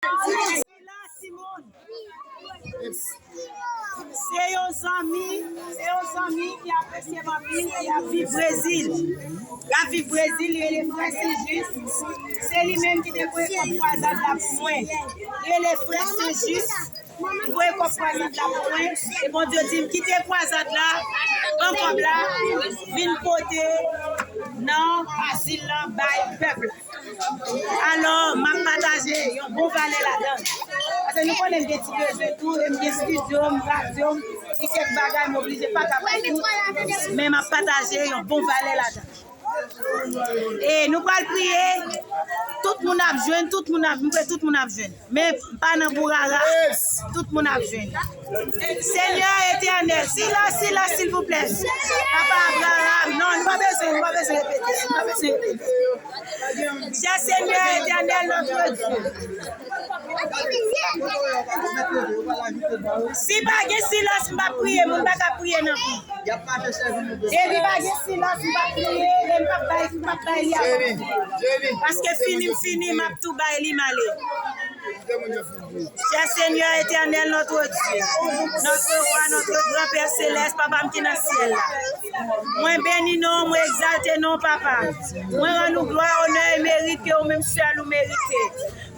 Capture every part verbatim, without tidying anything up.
Sila Simon. Se yon zanmi, se yon zanmi ki apresye m anpil, ki ap viv Brezil. L ap viv Brezil, li rele Frè Sen Jis. Se li menm ki te voye kòb kwazad la pou mwen. Li rele Frè Sen Jis. Li voye kòb kwazad la pou mwen. E Bondye di m kite kwazad la, pran kòb la, vin pote nan azil lan bay pèp la. Alò, m ap pataje yon bon valè ladan. Paske nou konnen m gen ti bezwen tou, e m gen estidyo m, radyo m, gen kèk bagay m oblije pa ka bay tout. Men m ap pataje yon bon valè ladan. E nou pral priye, tout moun ap jwenn, tout moun ap, m kwè tout moun ap jwenn. Men pa nan bourara, tout moun ap jwenn. Senyè Etènèl, silans, silans, silvouplè. Papa Abraham, non, nou pa bezwen, nou pa bezwen repete, nou pa bezwen repete. Chè Senyè Etènèl, notre Dieu. Si pa gen silans, m pa priye, moun pa ka priye nan kou. Depi pa gen silans, m pa priye, e m pa bay, m pa bay li avanse. Paske fini m fini, m ap tou bay li, m ale. Chè Senyè Etènèl, notre Dieu, notre Roi, notre Grand Père Céleste, Papa m ki nan syèl la. Mwen beni non, mwen egzalte non, Papa. Mwen rann ou glwa, onè e merit ke ou menm sèl ou merite.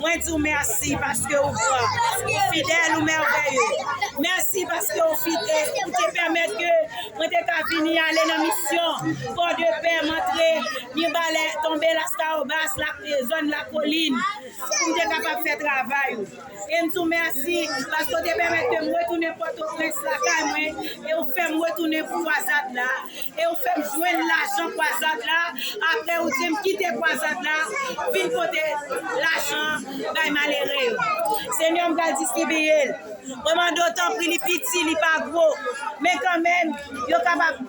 Mwen di w mèsi paske ou gran, ou fidèl, ou mèvèye. Mèsi paske ou fidèl, ou te pèmèt ke mwen te ka vini ale nan misyon Pòdepè, m antre Mibalè, tonbe Laskawobas, la, zòn Lakolin, pou m te kapab fè travay ou. E m di w mèsi paske w te pèmèt ke m retounen Pòtoprens lakay mwen, e w fè m retounen pou kwazad la, e w fè m jwenn lajan kwazad la, apre ou di m kite kwazad la, vin pote lajan bay malere yo. Senyè, m pral distribiye l. Mwen mande w tanpri, li piti, li pa gwo, men kanmenm, yo kapab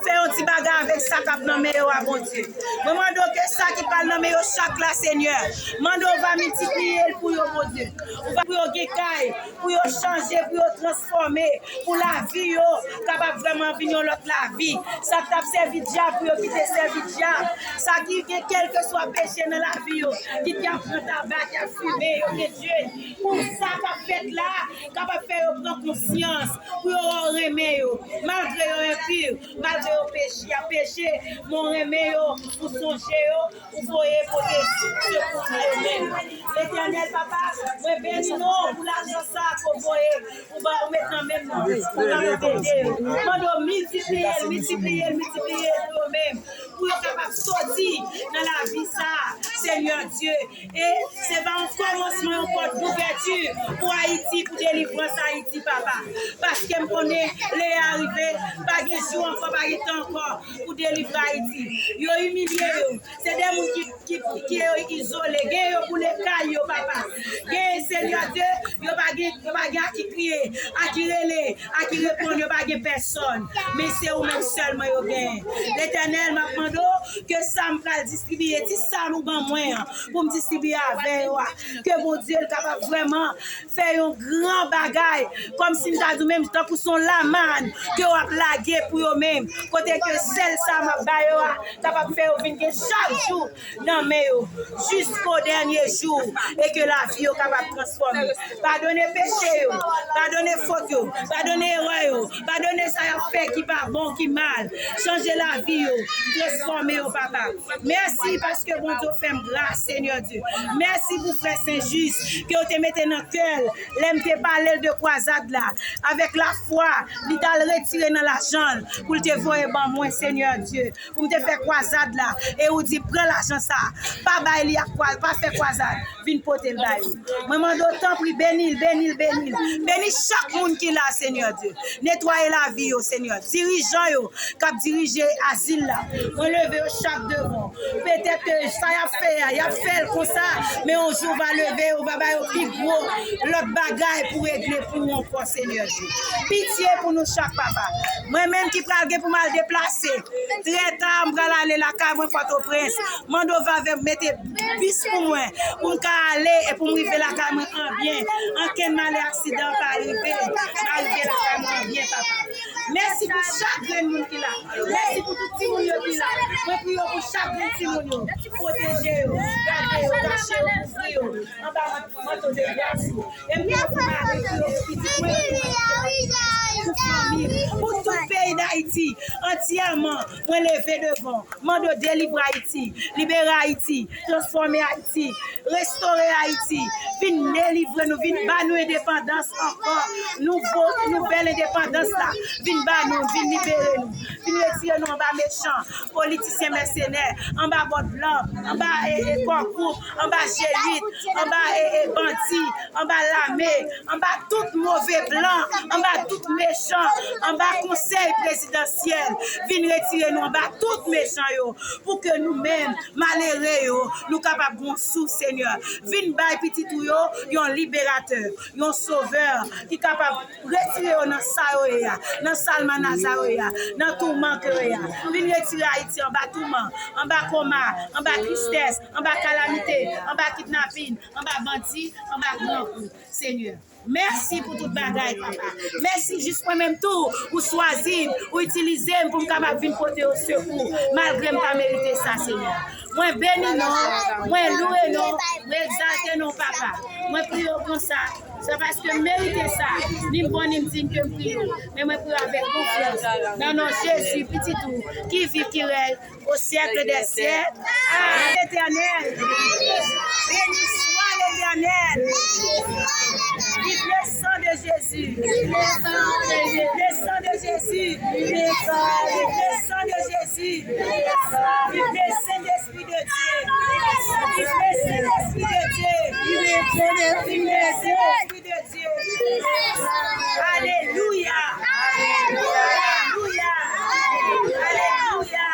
fè yon ti bagay avèk sa k ap nan men yo a, Bondye. Mwen mande w ke sa ki pral nan men yo chak la, Senyè, mande w va miltipliye l pou yo, Bondye. Ou va pou yo gen kay, pou yo chanje, pou yo transfòme, pou lavi yo kapab vrèman vin yon lòt lavi. Sa k t ap sèvi dyab pou yo kite sèvi dyab. Sa ki gen kèlkeswa peche nan lavi yo, ki t ap pran taba, ki ap fimen, yo gen djèl. Pou sa k ap fèt la, kapab fè yo pran konsyans, pou yo wè w renmen yo, malgre yo enpi, malgre yo peche, y ap peche, men w renmen yo, ou sonje yo, ou voye pote sekou pou yo menm. Letènèl, Papa, mwen beni non w pou lajan sa ke w voye, ou ba, ou met nan men m nan, ou ba yo ede yo. Mande w miltipliye l, miltipliye l, miltipliye l pou yo menm, pou yo kapab soti nan lavi sa, Senyè Dye. E se pa yon kòmansman, yon pòt douvèti pou Ayiti, pou delivrans Ayiti, Papa. Paske m konnen lè a rive, pa gen jou ankò, pa gen tan ankò pou delivre Ayiti. Yo imilye yo. Se de moun ki, ki, ki izole. Gen yo boule kay yo, Papa. Gen, Senyè Dye, yo pa gen, yo pa gen a ki kriye, a ki rele, a ki reponn, yo pa gen pèsòn. Men se ou menm sèlman yo genyen. Letènèl, m ap mande w ke sa m pral distribiye, ti sa ou ban mwen an, pou m distribiye avè yo a, ke Bondye l kapab vrèman fè yon gran bagay, kòmsi m ta di w menm tankou se yon lamàn ke w ap lage pou yo menm, kote ke sèl sa m ap ba yo a kapab fè yo vin gen chak jou nan men yo, jisko dènye jou, e ke lavi yo kapab transfòme. Padone peche yo, padone fòt yo, padone erè yo, padone sa y ap fè ki pa bon, ki mal. Chanje lavi yo, transfòme yo, Papa. Mèsi paske Bondye w fè m gras, Senyè Dye. Mèsi pou frè Sen Jis ke w te mete nan kè l lè m te pale l de kwazad la. Avèk lafwa, li t al retire nan lajan l pou l te voye ban mwen, Senyè Dye, pou m te fè kwazad la. E ou di, pran lajan sa, pa bay li ak kwa-, pa fè kwazad, vin pote l ba yo. Mwen mande w, tanpri, beni l, beni l, beni l. Beni chak moun ki la, Senyè Dye. Netwaye lavi yo, Senyè. Dirijan yo k ap dirije azil la. Mwen leve yo chak devan w. Petèt ke sa y ap fè a, y ap fè l konsa, men yon jou w va leve, ou va ba yo pi gwo lòt bagay pou regle pou ou ankò, Senyè Dye. Pitye pou nou chak, Papa. Mwen menm ki pral gen pou m al deplase, trè ta, m pral ale lakay mwen Pòtoprens. Mande w va mete bis pou mwen, pou m ka ale e pou m rive lakay mwen an byen. Ankenn malè, aksidan pa rive, m a rive lakay mwen an byen, Papa. Mèsi pou chak grenn moun ki la. Mèsi pou tout timoun yo ki la. Mwen priye pou chak grenn timoun yo. Pwoteje yo, gade yo, kache yo, kouvri yo. Anba manto de gras ou. E m priye pou mari, priye pou pitit mwen, pou fanmi, pou tout peyi Dayiti antyèman. Mwen leve devan. Mande w delivre Ayiti, libere Ayiti, transfòme Ayiti, restore Ayiti, vin delivre nou, vin ba nou endepandans ankò, nouvo, nouvèl endepandans la, vin ba nou, vin libere nou, vin retire nou anba mechan, politisyen mèsenè, anba bòdlan, anba e, e, kò gwoup, anba G uit, anba e, e, bandi, anba lame, anba tout move plan, anba tout mechan, anba konsèy prezidansyèl. Vin retire nou anba tout mechan yo, pou ke nou menm, malere yo, nou kapab gon souf, Senyè. Vin bay pitit ou yo yon liberatè, yon sovè, ki kapab retire yo nan sa yo ye a, nan salmanaza yo ye a, nan touman ke yo ye a. Vin retire Ayiti anba touman, anba koma, anba tristès, anba kalamite, anba kidnapin, anba bandi, anba grangou, Senyè. Mèsi pou tout bagay, papa. Mèsi jis mwen menm tou, ou swazi m, ou itilize m pou m kapab vin pote yo sekou, malgre m pa merite sa, Senyè. Mwen beni non, mwen louwe non, mwen egzalte non, papa. Mwen priye w konsa, se paske m merite sa, ni m bon ni m diy ke m priye w, men mwen priye w avèk konfyans, nan non Jezi, pitit ou, ki viv, ki rèy, au siècle des siècles. Amen. L'Éternel. Béni soit l'Éternel. Vive le sang de Jésus. Vive le sang de Jésus. Vive le sang de Jésus. Vive le Saint-Esprit de Dieu. Vive le Saint-Esprit de Dieu. Vive le Saint-Esprit de Dieu. Alelouya. Alelouya. Alelouya.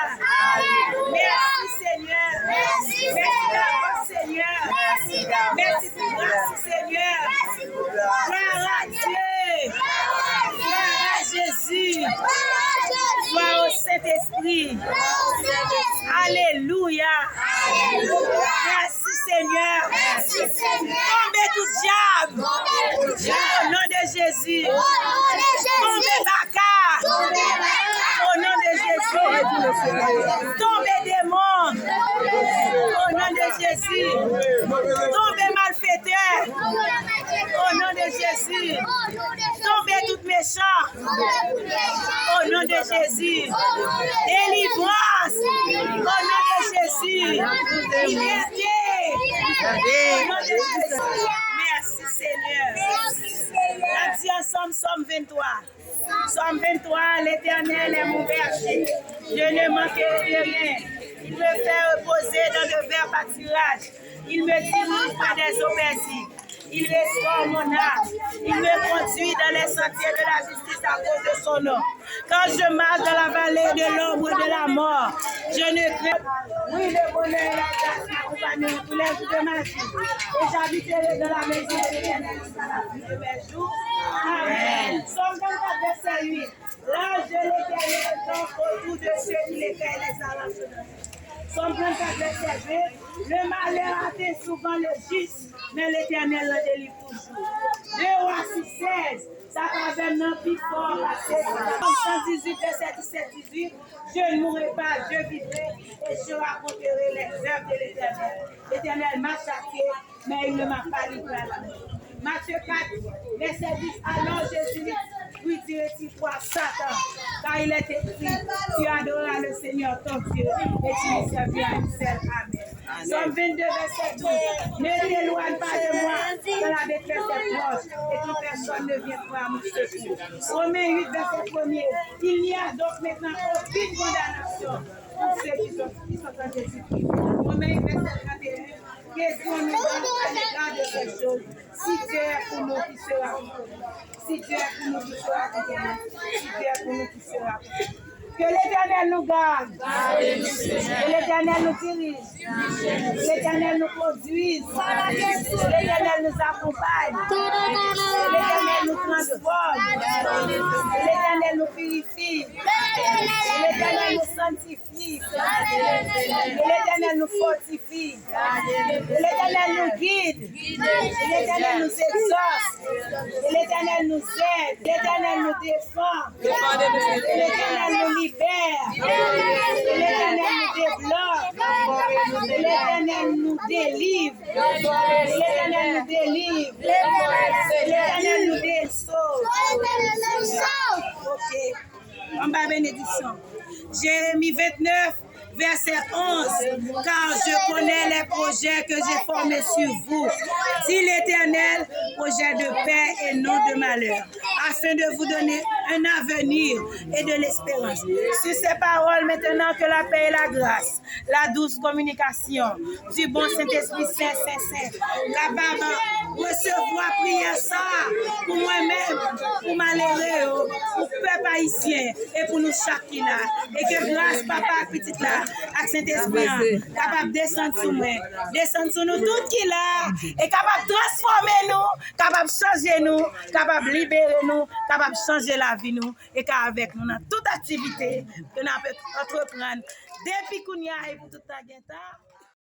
Mèsi, Senyè. Mèsi davans, Senyè. Mèsi pou gras, Senyè. Glwa a Dye. Glwa a Jezi. Glwa o Sentespri. Alelouya. Mèsi, Senyè. Tonbe tout dyab. O non de Jezi. Tonbe baka. O non de Jezi. Tonbe demon. O non de Jezi. Tonbe malfetè. O non de Jezi. Tonbe tout mechan. O non de Jezi. Delivrans. O non de Jezi. Libète. O non de Jezi. Mèsi, Senyè. N ap di ansanm Sòm venntwa. Sòm venntwa, L'Éternel est mon berger. Je ne manquerai de rien. Il me fait reposer dans de verts pâturages. Il me dirige près des eaux paisibles. Il restaure mon âme. Il me conduit dans les sentiers de la justice à cause de son nom. Quand je marche dans la vallée de l'ombre de la mort, je ne crains. Oui, le bonheur et la grâce m'accompagneront tous les jours de ma vie. Et j'habiterai dans la maison de l'Éternel jusqu'à la fin de mes jours. Amen. Sòm trannkat, vèsè uit. L'ange de l'Éternel campe autour de ceux qui l'écueillent les arraches. Sòm trannkat, vèsè ven. Le malheur atteint souvent le juste, mais l'Éternel le délivre toujours. De Wa sis sèz, sa pavèm nan pi fò pase sa. Sòm san dizuit, vèsè disèt, dizuit, je ne mourrai pas, je vivrai et je raconterai les œuvres de l'Éternel. L'Éternel m'a châtié, mais il ne m'a pas livré à la mort. Matthieu quatre, verset dix. Alors Jésus lui, lui dit, retire-toi, Satan, car il est écrit, tu adoreras le Seigneur ton Dieu et tu lui serviras lui seul. Amen. Sòm venndè, vèsè douz. Ne t'éloigne pas de moi quand la détresse est proche et quand personne ne vient à mon secours. Romains huit, verset premier. Il n'y a donc maintenant aucune condamnation pour ceux qui sont, qui sont en Jésus-Christ. Romains huit, verset trente et un. Qu'est-ce qu'on nous donne à l'égard de ces choses? Si Dieu est pour nous, qui sera contre nous? Si Dieu est pour nous, qui sera contre nous? Si Dieu est pour nous, qui sera contre nous? Que l'Éternel nous garde. Que l'Éternel nous dirige. Que l'Éternel nous conduise. Que l'Éternel nous accompagne. Que l'Éternel nous transforme. Que l'Éternel nous purifie. Que l'Éternel nous sanctifie. Que l'Éternel nous fortifie. Que l'Éternel nous guide. Que l'Éternel nous exauce. Que l'Éternel L'Éternel nous aide, l'Éternel nous défend, l'Éternel nous libère, l'Éternel nous débloque, l'Éternel nous délivre, l'Éternel nous délivre, l'Éternel nous dé- sauve. Ok. Anba benediksyon. Jérémie vingt-neuf, verset onze. Car je connais les projets que j'ai formés sur vous, dit l'Éternel, projets de paix et non de malheur, afin de vous donner un avenir et de l'espérance. Sur ces paroles, maintenant que la paix et la grâce, la douce communication du bon Sentespri Sen, Sen, Sen, kapab resevwa priyè sa a pou mwen menm, pou malere yo, pou pèp ayisyen e pou nou chak ki la. E ke gras Papa ak Pitit la ak Sentespri an kapab desann sou mwen, desann sou nou tout ki la, e kapab transfòme nou, kapab chanje nou, kapab libere nou, kapab chanje lavi nou, e ka avèk nou nan tout aktivite ke n ap antreprann depi kounye a e pou tout tan gen tan.